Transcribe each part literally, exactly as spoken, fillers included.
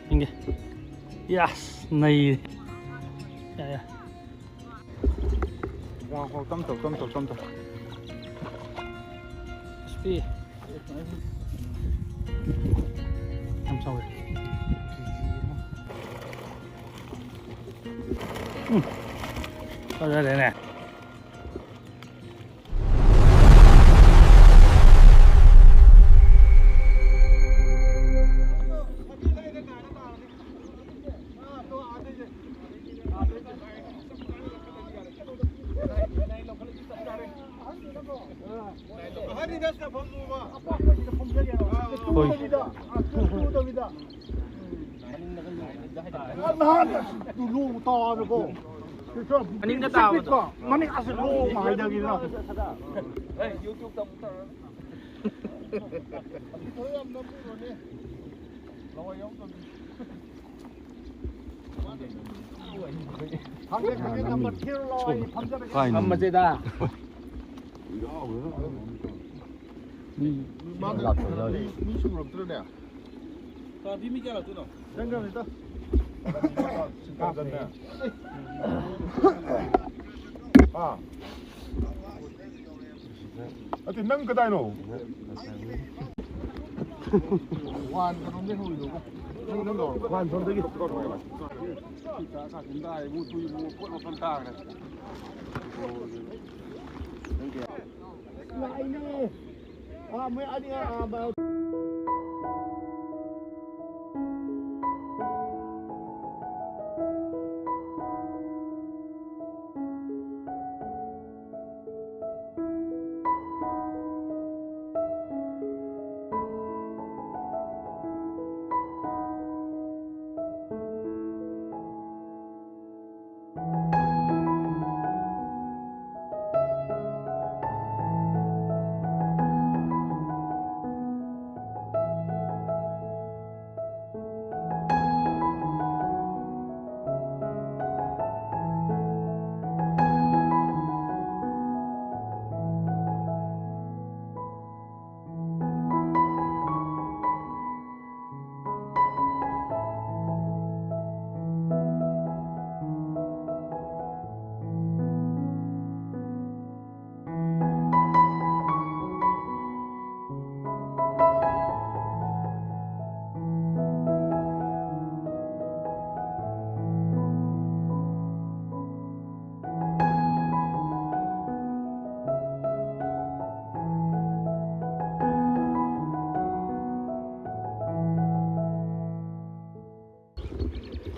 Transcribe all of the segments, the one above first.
ꯌꯦꯡꯒꯦ꯫ ꯌꯥꯁ, ꯅꯩꯔꯦ꯫ ꯌꯥ, ꯌꯥ꯫ ꯋꯥ, ꯋꯥ, ꯇꯝ ꯇꯧ, ꯇꯝ ꯇꯧ, ꯇꯝ ꯇꯧ꯫ ꯑꯁ, ꯄꯤ꯫ ꯌꯥꯝ ꯆꯥꯎꯋꯦ꯫ ꯎꯝ꯫ ꯐꯖꯔꯦꯅꯦ꯫ ꯍꯣꯏ꯫ ꯅꯍꯥꯟ ꯑꯁ ꯂꯣꯡ ꯇꯥꯕꯀꯣ꯫ ꯃꯅꯤꯡꯗ ꯇꯥꯕꯗꯣ꯫ ꯃꯅꯤꯡ ꯑꯁ ꯂꯣꯡ ꯍꯥꯏꯗꯒꯤꯗꯅ꯫ ꯈꯪꯉꯦ, ꯈꯪꯉꯦ, ꯅꯝꯕꯔ ꯊꯤꯔꯣ ꯂꯥꯎ, ꯑꯩ ꯐꯝꯖꯔꯒꯦ꯫ ꯊꯝꯃꯁꯦꯗ꯫ ꯃꯤ, ꯃꯤ ꯁꯨꯔꯝꯗ꯭ꯔꯅꯦ? ꯀꯥꯕꯤ ꯃꯤ ꯀꯌꯥ ꯂꯥꯛꯇꯣꯏꯅꯣ? ꯆꯪꯈ꯭ꯔꯕꯅꯤꯗ꯫ ꯁꯤꯡꯒꯜꯗꯅꯦ꯫ ꯑꯥ꯫ ꯑꯗꯨ ꯅꯪ ꯀꯗꯥꯏꯅꯣ? ꯋꯥꯟ ꯀꯩꯅꯣꯝꯗꯩ ꯍꯧꯔꯤꯗꯣ꯫ ꯋꯥꯟ ꯁꯣꯝꯗꯒꯤ꯫ ꯄꯣꯠ ꯃꯐꯝ ꯇꯥꯈ꯭ꯔꯦ꯫ ꯂꯥꯛꯏꯅꯦ꯫ ꯑꯥ, ꯃꯣꯏ ꯑꯅꯤ, ꯑꯥ, ꯑꯥ,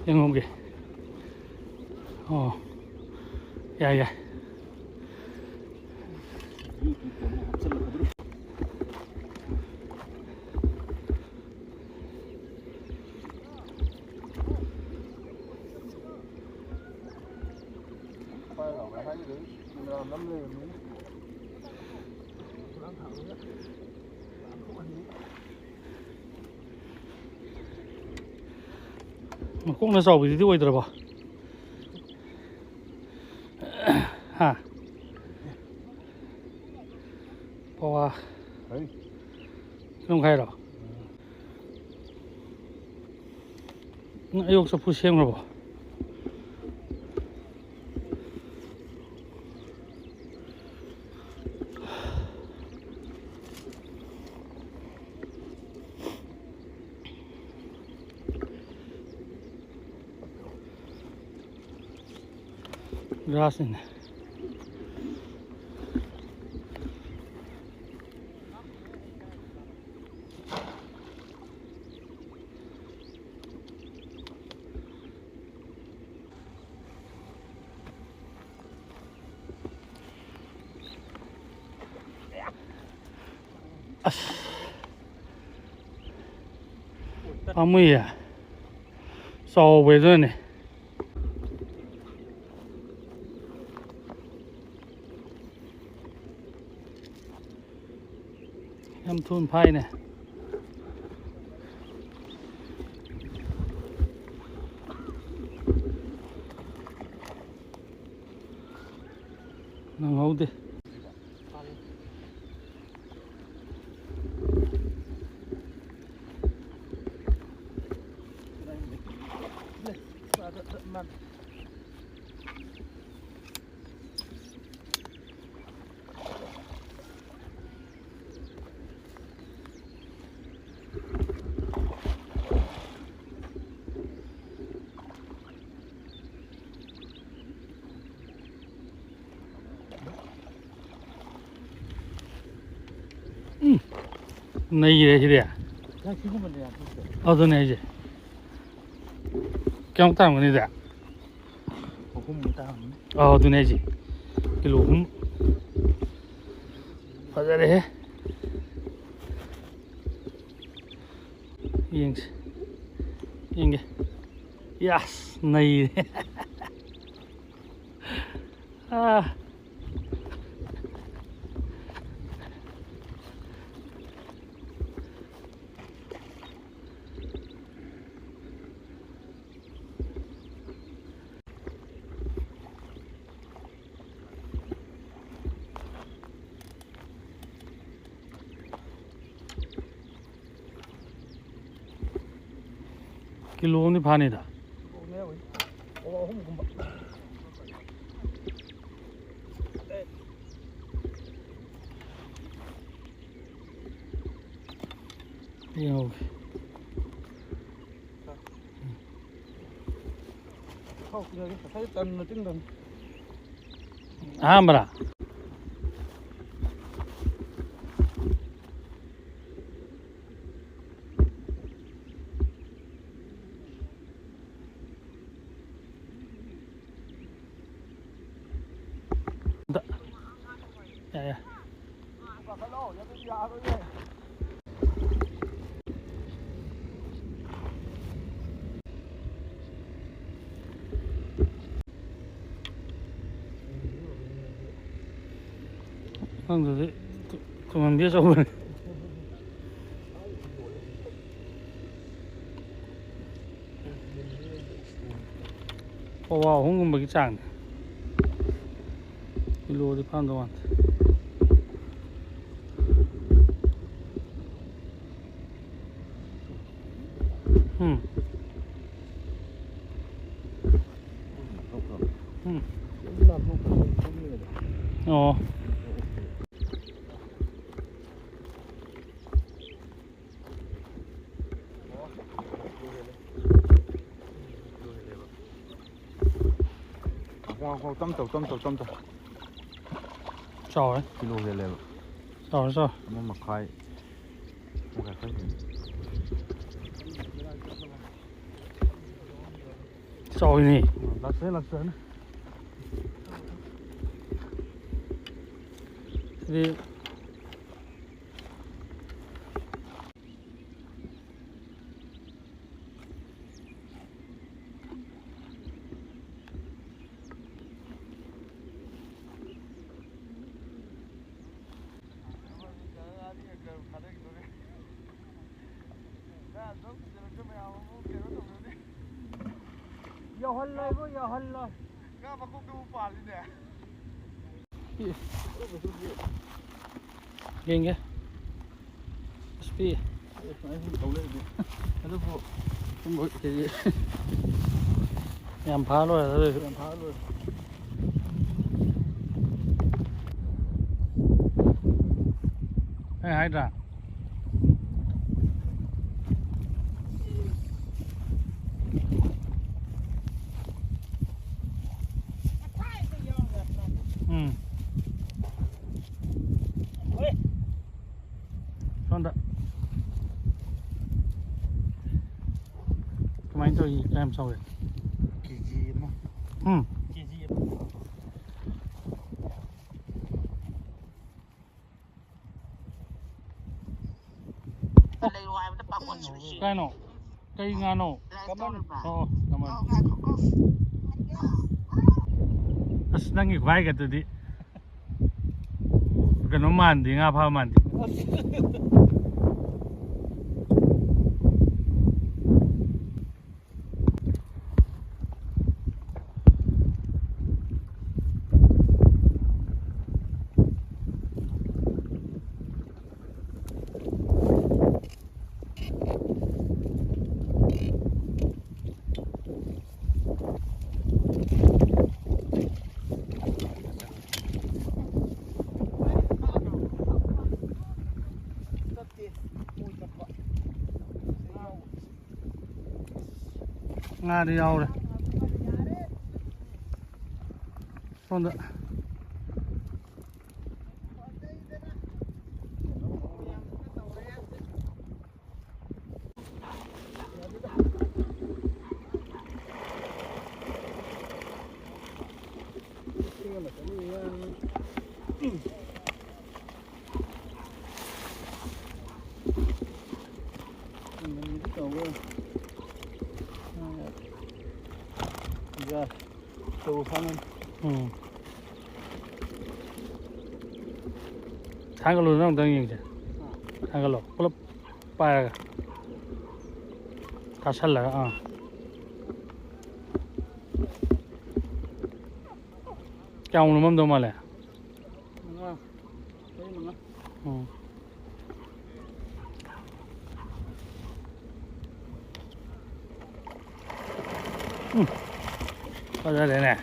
ꯌꯦꯡꯍꯧꯒꯦ꯫ ꯑꯣ, ꯌꯥꯏ, ꯌꯥꯏ꯫ ꯃꯀꯣꯛꯅ ꯆꯥꯎꯕꯤꯗꯨꯗꯤ ꯑꯣꯏꯗ꯭ꯔꯕꯣ? ꯍꯥ? ꯄꯋꯥ ꯍꯩ꯫ ꯀꯤꯂꯣ ꯃꯈꯥꯏꯔꯣ? ꯅꯪ ꯑꯌꯣꯛ ꯆꯐꯨ ꯁꯦꯝꯈ꯭ꯔꯕꯣ? ꯒ꯭ꯔꯥꯁꯅꯤꯅꯦ꯫ ꯑꯁ, ꯄꯥꯝꯃꯨꯏꯌꯦ꯫ ꯆꯥꯎꯕꯩꯗꯨꯅꯅꯦ꯫ ꯌꯥꯝ ꯊꯨꯅ ꯐꯥꯏꯅꯦ꯫ ꯅꯪꯍꯧꯗꯦ꯫ ꯎꯝ, ꯅꯩꯔꯦ ꯁꯤꯗꯤ꯫ ꯅꯪ ꯁꯤꯒꯨꯝꯕꯗꯤ ꯌꯥꯝ ꯊꯨꯗꯦ꯫ ꯑꯗꯨꯅꯦ ꯍꯥꯏꯁꯦ꯫ ꯀꯌꯥꯃꯨꯛ ꯇꯥꯔꯝꯒꯅꯤꯗ? ꯑꯍꯨꯝ ꯇꯥꯔꯝꯒꯅꯤ꯫ ꯑꯥ, ꯑꯗꯨꯅꯦ ꯍꯥꯏꯁꯦ꯫ ꯀꯤꯂꯣ ꯑꯍꯨꯝ꯫ ꯐꯖꯔꯦꯍꯦ꯫ ꯌꯦꯡꯁꯤ꯫ ꯌꯦꯡꯒꯦ꯫ ꯌꯥꯁ! ꯅꯩꯔꯦ꯫ ꯑꯥ꯫ ꯀꯤꯂꯣ ꯑꯃꯗꯤ ꯐꯥꯅꯤꯗ꯫ ꯀꯤꯂꯣ ꯑꯍꯨꯝꯒꯨꯝꯕ꯫ ꯌꯦꯡꯍꯧꯒꯦ꯫ ꯊꯥꯎ ꯄꯤꯔꯒꯦ꯫ ꯉꯁꯥꯏ ꯇꯟꯅ ꯇꯤꯡꯗꯕꯅꯤ꯫ ꯑꯍꯥꯟꯕꯔꯥ? ꯑꯝꯇ꯫ ꯌꯥ, ꯌꯥ꯫ ꯈꯪꯗ꯭ꯔꯗꯤ ꯇꯨ-, ꯇꯨꯡꯍꯟꯕꯤ ꯑꯆꯧꯕꯅꯤ꯫ ꯄꯋꯥ ꯑꯍꯨꯝꯒꯨꯝꯕꯒꯤ ꯆꯥꯡꯅꯤ꯫ ꯀꯤꯂꯣꯗꯤ ꯐꯥꯔꯝꯗꯧ ꯃꯥꯟꯗꯦ꯫ ꯎꯝ꯫ ꯎꯝ꯫ ꯑꯣ꯫ ꯉꯥꯏꯈꯣ, ꯉꯥꯏꯈꯣ, ꯇꯞ ꯇꯧ, ꯇꯞ ꯇꯧ, ꯇꯞ ꯇꯧ꯫ ꯆꯥꯎꯔꯦ꯫ ꯀꯤꯂꯣ ꯍꯦꯜꯂꯦꯕ꯫ ꯆꯥꯎꯔꯦ, ꯆꯥꯎꯔꯦ꯫ ꯑꯃ ꯃꯈꯥꯏ꯫ ꯃꯈꯥꯏ ꯈꯔ ꯍꯦꯜꯂꯦ꯫ ꯆꯥꯎꯏꯅꯦ꯫ ꯂꯥꯛꯆꯔꯦ, ꯂꯥꯛꯆꯔꯦ꯫ ꯁꯤꯗꯤ ꯌꯧꯍꯜꯂꯣꯏꯕꯨ ꯌꯧꯍꯜꯂꯣꯏ꯫ ꯉꯥ ꯃꯀꯣꯛꯇꯨꯕꯨ ꯄꯥꯜꯂꯤꯅꯦ꯫ ꯌꯦꯡꯒꯦ꯫ ꯑꯁ, ꯄꯤ꯫ ꯑꯗꯨꯕꯨ ꯁꯨꯝꯕ ꯀꯦꯖꯤ ꯌꯥꯝ ꯐꯥ ꯂꯣꯏꯔꯦ ꯑꯗꯨ ꯑꯣꯏꯔꯁꯨ꯫ ꯌꯥꯝ ꯐꯥ ꯂꯣꯏꯔꯦ꯫ ꯑꯩ ꯍꯥꯏꯗ꯭ꯔꯥ? ꯎꯝ꯫ ꯁꯣꯝꯗ꯫ ꯀꯃꯥꯏꯅ ꯇꯧꯔꯤ? ꯀꯌꯥꯝ ꯆꯥꯎꯋꯦ? ꯀꯦꯖꯤ ꯑꯃ꯫ ꯎꯝ꯫ ꯀꯦꯖꯤ ꯑꯃ꯫ ꯂꯩꯔꯣ ꯍꯥꯏꯕꯗ ꯄꯥꯈꯣꯟ ꯁꯨꯏ꯫ ꯀꯥꯏꯅꯣ? ꯀꯩ ꯉꯥꯅꯣ? ꯂꯥꯏꯔꯤꯛ ꯀꯃꯟ꯫ ꯇꯧꯔꯤꯕ? ꯑꯣ, ꯀꯃꯟ꯫ ꯑꯣ, ꯉꯥꯏꯈꯣꯀꯣ꯫ ꯑꯁ, ꯅꯪꯒꯤ ꯈꯨꯍꯥꯏꯒꯗꯨꯗꯤ ꯀꯩꯅꯣ ꯃꯥꯟꯗꯦ, ꯉꯥ ꯐꯥꯕ ꯃꯥꯟꯗꯦ꯫ ꯉꯥꯗꯤ ꯌꯥꯎꯔꯦ꯫ ꯁꯣꯝꯗ꯫ ꯎꯝ꯫ ꯊꯥꯡꯒꯠꯂꯨꯗꯅ ꯑꯝꯇꯪ ꯌꯦꯡꯁꯦ꯫ ꯊꯥꯡꯒꯠꯂꯣ꯫ ꯄꯨꯂꯞ ꯄꯥꯏꯔꯒ꯫ ꯇꯥꯁꯜꯂꯒ, ꯑꯥ꯫ ꯀꯌꯥꯃꯨꯛ ꯂꯨꯝꯃꯝꯗꯧ ꯃꯥꯜꯂꯦ? ꯃꯉꯥ꯫ ꯃꯔꯤ ꯃꯉꯥ꯫ ꯎꯝ꯫ ꯎꯝ꯫ ꯐꯖꯔꯦꯅꯦ꯫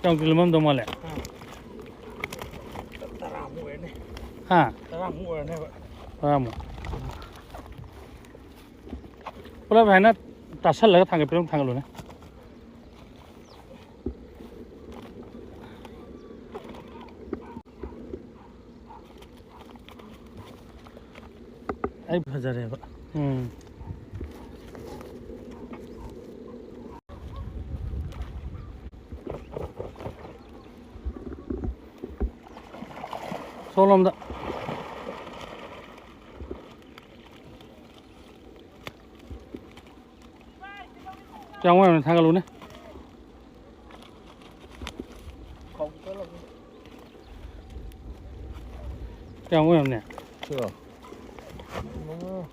ꯀꯌꯥꯃꯨꯛꯇꯤ ꯂꯨꯝꯃꯝꯗꯧ ꯃꯥꯜꯂꯦ? ꯇꯔꯥꯃꯨꯛ ꯑꯣꯏꯔꯅꯤ꯫ ꯍꯥ? ꯇꯔꯥꯃꯨꯛ ꯑꯣꯏꯔꯅꯦꯕ꯫ ꯇꯔꯥꯃꯨꯛ꯫ ꯄꯨꯂꯞ ꯍꯥꯏꯅ ꯇꯥꯁꯜꯂꯒ ꯊꯥꯡꯒꯠꯄꯤꯔꯣ, ꯊꯥꯡꯒꯠꯂꯨꯅꯦ꯫ ꯑꯩ ꯐꯖꯔꯦꯕ꯫ ꯎꯝ꯫ ꯁꯣꯝꯂꯣꯝꯗ꯫ ꯀꯌꯥꯝ ꯑꯣꯏꯔꯝꯅꯣ ꯊꯥꯡꯒꯠꯂꯨꯅꯦ꯫ ꯀꯌꯥꯝ ꯑꯣꯏꯔꯝꯅꯦ? ꯁꯤꯔꯣ? ꯃꯉꯥ꯫